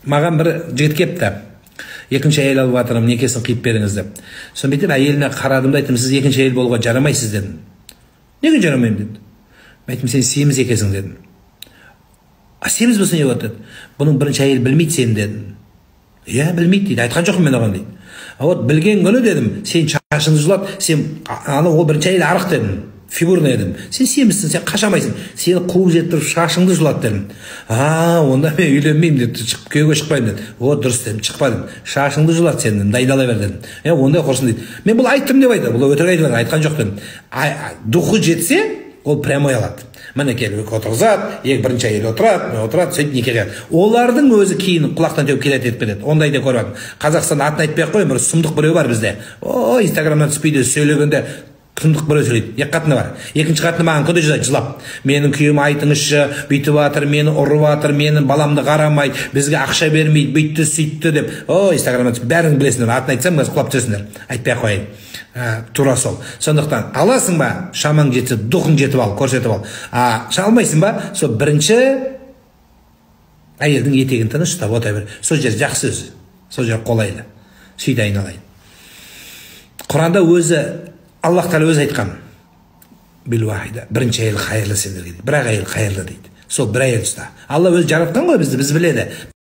Маған бір жігіт келіпті, екінші әйел алып жатырмын, некесін қиып беріңіз деп. Соны бүйтіп әйеліне қарадым да айттым: «Сіз екінші әйел болуға жарамайсыз», – дедім. «Неге жарамаймын?» – деді. Мен айттым: «Сен семіз екенсің», – дедім. «А семіз болса, не болады?» – деді. «Бұның бірінші әйелі білмейді сені», – дедім. «Иә, білмейді», – дейді, «айтқан жоқпын мен оған», – дейді. «А вот білген күні, – дедім, – сен шашыңды жұлады, сен ана ол бірінші әйел арық, – дедім, – фигурный дедім, сен семізсің, сен қашамайсың, сені қуып жетіп тұрып шашыңды жұлады», – дедім. «А, онда мен үйленбеймін», – деді, «шығып, күйеуге шықпаймын», – деді. «Вот дұрыс, – дедім, – шықпа, – дедім, – шашыңды жұлады сені, дедім, дайындала бер», – дедім. «Е, ондай құрсын», – дейді. «Мен бұл айттым деп айтады, бұл өтірік айтып айтқан жоқ», – дедім. Духы жетсе, ол прямой алады. Міне, келіп отырғызады, екі бірінші әйел отырады, міне, отырады, сөйтіп неке қияды. Олардың өзі кейін құлақтан теуіп келеді, етіп кетеді. Ондай да көріп жатырмын. Қазақстан, атын айтпай ақ қояйын, бір сұмдық біреу бар бізде. О, Инстаграмнан түспейді, сөйлегенде сұмдық біреу сөйлейді. Екі қатыны бар. Екінші қатыны маған күнде жазады жылап: «Менің күйеуім, айтыңызшы, бүйтіп жатыр, мені ұрып жатыр, менің баламды қарамайды, бізге ақша бермейді, бүйтті сөйтті» деп. О, Инстаграмнан түсіп, бәрің білесіңдер. Атын айтсам, қазір құлап түсесіңдер, айтпай ақ қояйын. Тура сол. Сондықтан аласың ба, шамаң жетсе, духың жетіп ал, көрсетіп ал. А алмайсың ба, сол бірінші әйелдің етегін тыныш ұстап отыра бер. Сол жер жақсы өзі, сол жер қолайлы. Сөйт, айналайын. Құранда өзі Аллах Тағала өзі айтқан: «Билуахида», бірінші әйел қайырлы сендерге дейді, бір ақ әйел қайырлы дейді. Сол бір әйел ұста. Алла өзі жаратқан ғой бізді, біз біледі.